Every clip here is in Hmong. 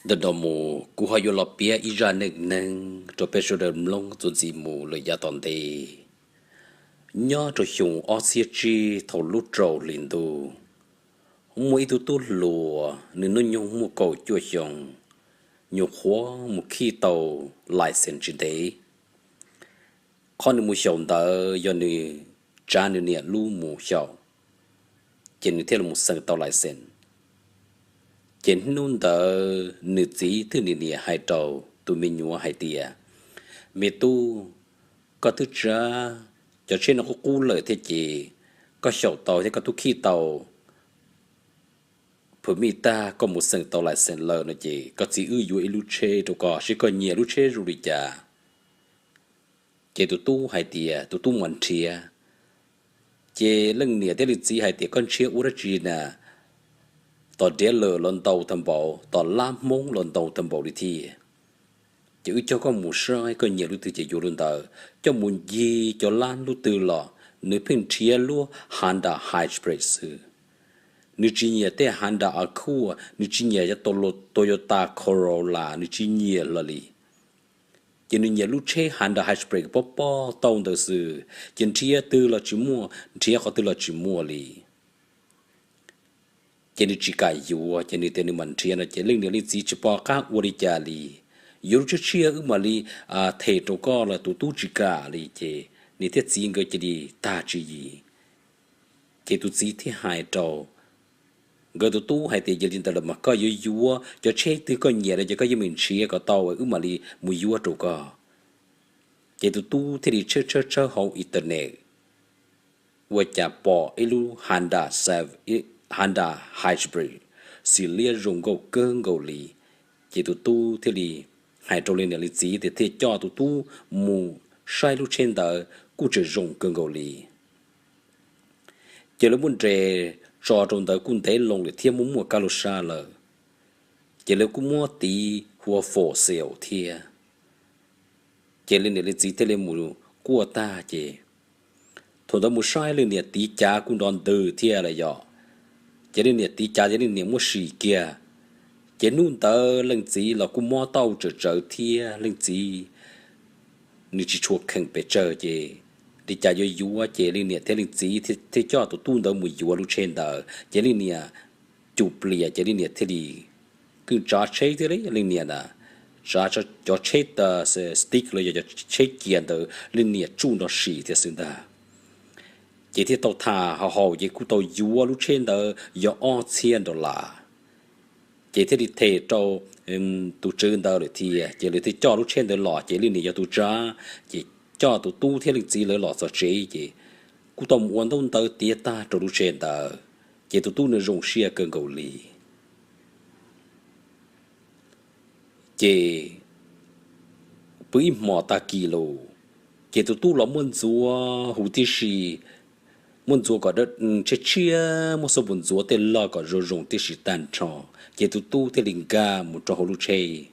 Ntawm no mus kuv ho yuav los piav ib zaj neej neeg rau peb sawv daws mloog txuas ntxiv mus lawm yav tom ntej. Nyob rau xyoo ob txhiab tsib thaum lub rau hli ntuj, muaj ib tug tub hluas nws hnub nyoog muaj kaum cuaj xyoo, nyuam qhuav mus khij tau license tsis ntev. Qhov nws mus xyaum ntawd yog nws tsav nws niam lub mus xyaum, ces nws thiaj li mus xeem tau license. Ces hnub ntawd nws txiv thiab nws niam hais rau tus me nyuam hais tias, Me tub, koj twb tsav cov tsheb no qub qub lawm thiab ces koj xyaum tau thiab koj twb khij tau permit tag, koj mus xeem tau license lawm no ces koj txiv wb yuav ib lub tsheb rau koj seb koj nyiam lub tsheb zoo li cas. Ces tus tub hais tias tus tub mam nrhiav. Ces leej niam thiab leej txiv hais tias, Koj nrhiav ua dab tsi na? Tom dealer los ntau tag npaum, tom lab Hmoob los ntau tag npaum li thiab. Ces wb coj koj mus saib koj nyiam lub twg ces yuav lub ntawd. Coj mus ncig cov lab lub twg los nws pheej nrhiav lub Honda Hatchback xwb. Nws tsis nyiam tej Honda Accord, nws tsis nyiam cov Toyota Corolla, nws tsis nyiam hlo li. Ces nws nyiam lub tsheb Honda Hatchback pob pob tau ntawd xwb, ces nrhiav twg los tsis muaj, nrhiav qhov twg los tsis muaj li. Ces nws tsis kam yuav, ces nws tias nws mam nrhiav no ces leej niam leej txiv tsis pom qab ua li cas li. Yuav lub tshiab tshiab wb mam li them rau koj los tus tub tsis kam li, ces niam thiab txiv nkawd cia li tag tswv yim. Ces tus txiv thiaj hais rau nkawd tus tub hais tias, Yog li ntawd los mas koj yuav yuav cov tsheb twg koj nyiam no ces koj yeej meem nrhiav kom tau wb mam li mus yuav rau koj. Ces tus tub thiaj li tshawb tshawb tshawb hauv internet, ua cas pom ib lub Honda Civ, Honda Hatchback, xim liab zoo nkauj kawg nkaus li. Ces tus tub thiaj li hais rau leej niam leej txiv tias thiaj coj tus tub mus saib lub tsheb ntawd kuj tseem zoo kawg nkaus li. Ces lawv muab nres tso rau ntawd kuj ntev loo lawm thiab muaj muaj kab lus sab lawm. Ces lawv kuj muab tiv hu ua for sale thiab. Ces leej niam leej txiv thiaj li mus kuaj tag ces thaum ntawd mus saib leej niam tiv cav kuj nrov ntws thiab lawm yom. Ces leej niam tiv cav ces leej niam muab sim kiag. Ces hnub ntawd leej txiv los kuj mob tauj tsawm tsawv thiab leej txiv nws tsis tshua kheem pes tsawg ces li cas yuav yuav ces leej niam thiab leej txiv thiaj coj tus tub ntawd mus yuav lub tsheb ntawd ces leej niam cum plias ces leej niam thiaj li kwj tsav tsheb thiab leej niam na, tsav cov tsheb stick los yog cov tsheb cia ntawd leej niam tsuj nrog sim thiab xwb ntag. Ces thiaj tau tham haus haus ces kuj tau yuav lub tsheb ntawd yog ob txhiab dollar. Ces thiaj li them rau tus tswv ntawd lawm thiab ces lawv thiaj coj lub tsheb ntawd los ces leej niam yog tus tsav, ces coj tus tub thiab leej txiv lawv los txog tsev ces kuj tau mus ua ntaub ntawv tiav tag rau lub tsheb ntawd. Ces tus tub nws zoo siab kawg nkaus li. Ces pw ib hmos tag kis lawm, ces tus tub los muab ntxuav huv tib si, muab ntxuav kom tshiab tshiab, muab xub npus ntxuav tej log kom zoo zoo tib si tag nrho, ces tus tub thiaj li nkag mus rau hauv lub tsheb.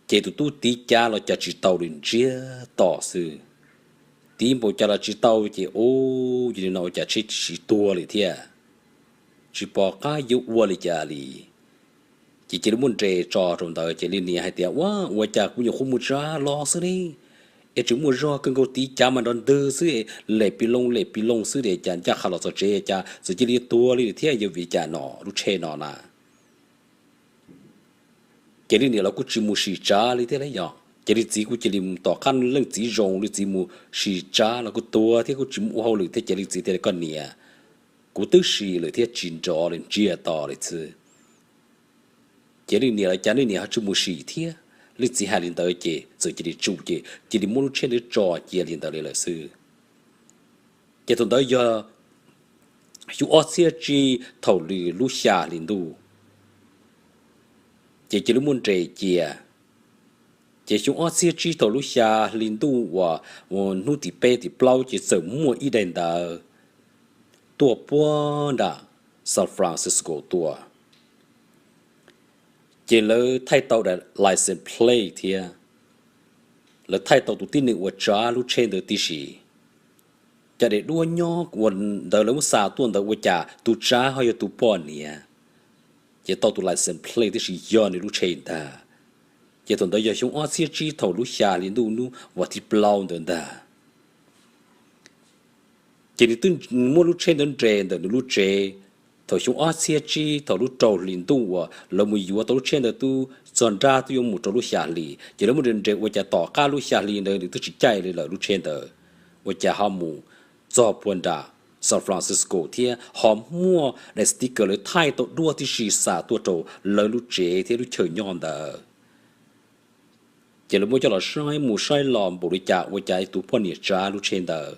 Ces tus tub tiv cav los cas tsis tau li, ntsiag to xwb. Tiv npaum cas los tsis tau ces ub, yog li no ua cas tsheb tsis tuag li thiab, tsis pom qab yuav ua li cas li. Ces cia li muab nres tso rau ntawd ces leej niam hais tias, Ua, ua cas kuv nyuam qhuav mus tsav los xwb ne, es tseem muaj zog kawg nkaus, tiv cav mas nrov ntws xwb, lem pis loo lem pis loo xwb es cas ncaj qha los txog tsev cas txawm cia li tuag li thiab, yog vim cas no lub tsheb no na. Ces leej niam los kuj tsis mus sim tsav li thiab lauj yog, ces leej txiv kuj cia li tom qab leej txiv zoo, leej txiv mus sim tsav los kuj tuag thiab kuj tsis muaj ua hauj lwm thiab ces leej txiv tias, Koj niam, kuv twb sim lawm thiab tsis nrov li, ntsiag to li xwb. Ces leej niam los cas leej niam ho tsis mus sim thiab. Leej txiv hais li ntawd ces txawm cia li tsum ces cia li muab lub tsheb ntawd tso cia li ntawd li lawm xwb. Ces thaum ntawd yog xyoo ob txhiab tsib thaum lub xya hli ntuj, ces cia li muab nres cia. Ces xyoo ob txhiab tsib thaum lub xya hli ntuj uas hnub tim peb tim plaub ces txawm muaj ib daim ntawv tuaj puag nram San Francisco tuaj. Ces lawv thaij tau daim license plate thiab lawv thaij tau tus tib neeg uas tsav lub tsheb ntawd tib si. Cov daim duab nyob ua ntawd lawv muab xa tuaj ntawd ua cas tus tsav ho yog tus poj niam. ces tau tus license plate tib si yog nws lub tsheb ntag. Ces thaum ntawd yog xyoo ob txhiab tsib thaum lub xya hli ntuj hnub vas thib plaub ntawd ntag. Ces nws twb muab lub tsheb ntawd nres ntawm nws lub tsev. Thaum xyoo ob txhiab tsib thaum lub rau hli ntuj uas lawv mus yuav tau lub tsheb ntawd twb txog nrab twb yuav mus rau lub xya hli, ces lawv muab nres nres ua cas tom qab lub xya hli ntawd nws twb tsis caij li lawm lub tsheb ntawd, ua cas ho mus txog puag nram San Francisco thiab ho muaj daim sticker lawv thaij tau duab tib si xa tuaj rau lawv lub tsev thiab lub chaw nyob ntawd. Ces lawv muab coj los saib mus saib los npaum li cas ua cas tus poj niam tsav lub tsheb ntawd,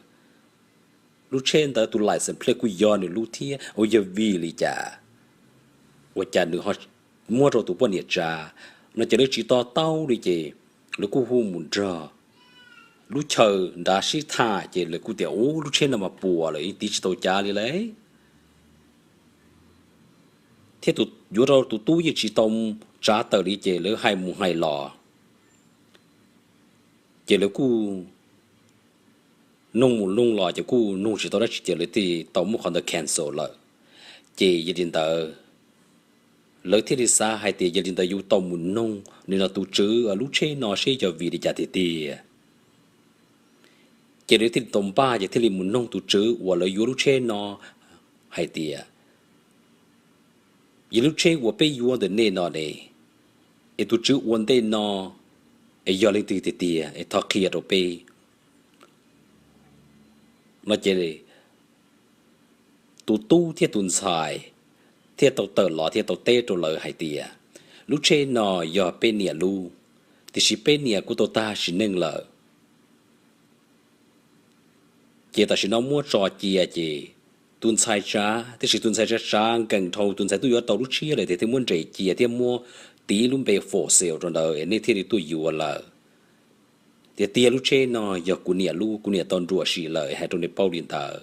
lub tsheb ntawd tus license plate kuj yog nws lub thiab, ua yog vim li cas ua cas nws ho muab rau tus poj niam tsav no. Ces lawv tsis to taub li ces lawv kuj hu mus nrog lub chaw nrad sib tham ces lawv kuj tias, Ub, lub tsheb no mas puas lawm, tiv tsis tau cav li lawm. Thiab yuav rau tus tub yeej tsis tau tsav tawm li ces lawv hais mus hais los, ces lawv kuj nug mus nug los ces kuj nug tsis tau dab tsi ces lawv thiaj tau muab qhov ntawd cancel lawm. Ces yog li ntawd, lawv thiaj li xav hais tias yog li ntawd yuav tau mus nug nim no tus tswv lub tsheb no seb yog vim li cas tiag tiag. Ces lawv thiaj li tau npaj ces thiaj li mus nug tus tswv uas lawv yuav lub tsheb no hais tias, Yog lub tsheb uas peb yuav ntawm nej no ne, es tus tswv ua ntej no es yog leej twg tiag tiag es thov qhia rau peb no. Ces tus tub thiab tus ntxhais thiaj tau tawm los thiab tau teb rau lawv hais tias, Lub tsheb no yog peb niam lub, tiam sis peb niam kuj tau tag sim neej lawm. Ces tam sim no muab tso cia ces tus ntxhais tsav, tiam sis tus ntxhais tsav tsav nkees dhau, tus ntxhais twb yuav tau lub tshiab lawm tias thiaj muab nres cia thiab muab tiv lub npe for sale rau ntawd nej thiaj li tuaj yuav lawm. Tias tiag lub tsheb no yog kuv niam lub, kuv niam tau nruam sim lawm, hais rau nej paub li ntawd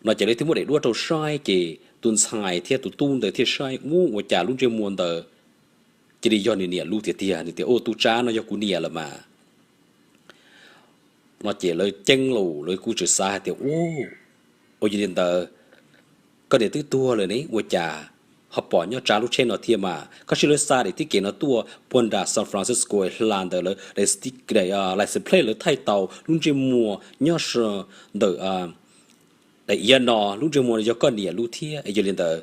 no. Ces lawv thiaj muab daim duab rau saib ces tus ntxhais thiab tus tub ntawd thiaj saib, Ub, ua cas lub ntsej muag ntawd cia li yog nws niam lub tiag tiag. Nws tias, Ub, tus tsav no yog kuv niam lawm mas no. Ces lawv ceeb lawm, lawv kuj tseem xav hais tias, Ub, ua yog li ntawd koj niam twb tuag lawm ne, ua cas ho pom nyob tsav lub tsheb no thiab mas? Koj sim lawv xa daim tib kev no tuaj puag nram San Francisco hla ntawd lawv daim license plate lawv thaij tau lub ntsej muag nyob ntawm daim iav no, lub ntsej muag yog koj niam lub thiab. Yog li ntawd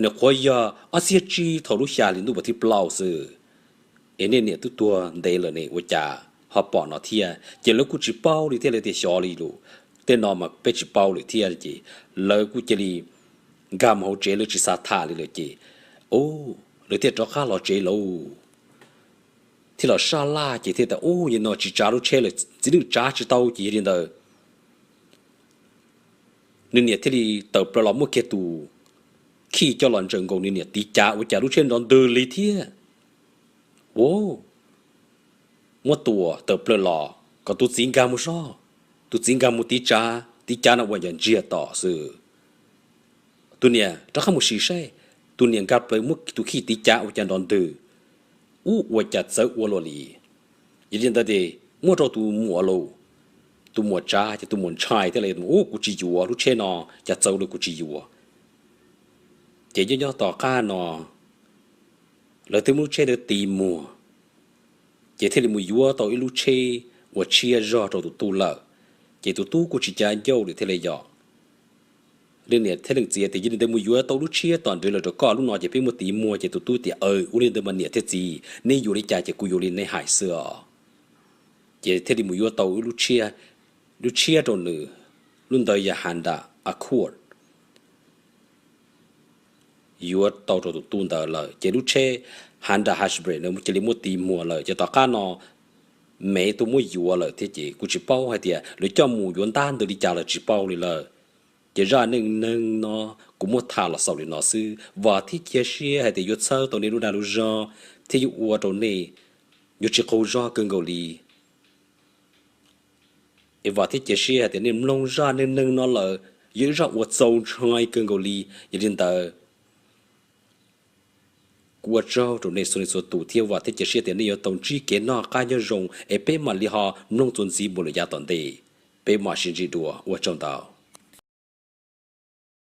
nws qhuav yog ob txhiab tsib thaum lub xya hli ntuj vas thib plaub xwb, es nej niam twb tuag ntev lawm ne, ua cas ho pom no thiab? Ces lawv kuj tsis paub li thiab, lawv tias, Xyov li lus, tej no mas peb tsis paub lawm thiab. Ces lawv kuj cia li nkag mus hauv tsev, lawv tsis xav tham li lawm ces, ub, lawv thiaj rov qab los tsev lawm. Thiaj los sab laj ces thiaj tias, Ub, yog no tsis tsav lub tsheb lawm, txiv neej tsav tsis tau ces yog li ntawd nws niam thiaj li tawm plaws los muab kiag tus khij coj los ntsaws nkaus nws niam tiv cav, ua cas lub tsheb nrov ntws li thiab. Ua, muab tua tawm plaws los kom tus txiv nkag mus soj, tus txiv nkag mus tiv cav, tiv cav no ua cas ntsiag to xwb. Tus niam rov qab mus sim saib, tus niam nkag plaws muab tus khij tiv cav ua cas nrov ntws, ub, ua cas txawv ua luaj li. Yog li ntawd ces muab rau tus muam lauj, tus muam tsav ces tus muam ntshai thiab, ub, kuv tsis yuav lub tsheb no, cas txawv ua luaj, kuv tsis yuav. Ces nyob nyob tom qab no lawv thiaj muab lub tsheb ntawd tiv muag, ces thiaj li mus yuav tau ib lub tsheb uas tshiab zog rau tus tub lawm. Ces tus tub kuj tsis cav ncauj lawm thiaj li yog leej niam thiab leej txiv tias, Yog li ntawd mus yuav tau lub tshiab tom ntej lawm rau koj, lub no ces peb muab tiv muag. Ces tus tub tias, Aw, ua li ntawd mas niam thiab txiv, neb yuav li cas ces kuv yuav li neb hais xwb os. Ces thiaj li mus yuav tau ib lub tshiab, lub tshiab rau nws, lub ntawd yog Honda Accord. Yuav tau rau tus tub ntawd lawm ces lub tsheb Honda Hatchback no cia li muab tiv muag lawm. Ces tom qab no Mev tuaj muab yuav lawm thiab ces kuv tsis paub hais tias lawv coj mus yuav ntab ntawd li cas los tsis paub li lawm. Ces zaj neej neeg no kuv muab tham los xaus li no xwb, vam thiab cia siab hais tias yuav txhawb tau nej lub dag lub zog thiab yuav ua rau nej yuav tsis qaug zog kawg nkaus li. Es vam thiab cia siab hais tias nej mloog zaj neej neeg no lawm yog ib zaj uas txaus ntshai kawg nkaus li. Yog li ntawd kuv ua tsaug rau nej txhua leej txhua tus thiab vam thiab cia siab tias nej yuav tau ntsib kev noj qab nyob zoo es peb mam li ho mloog txuas ntxiv mus lawm yav tom ntej. Peb mam sib ntsib dua, ua tsaug ntau.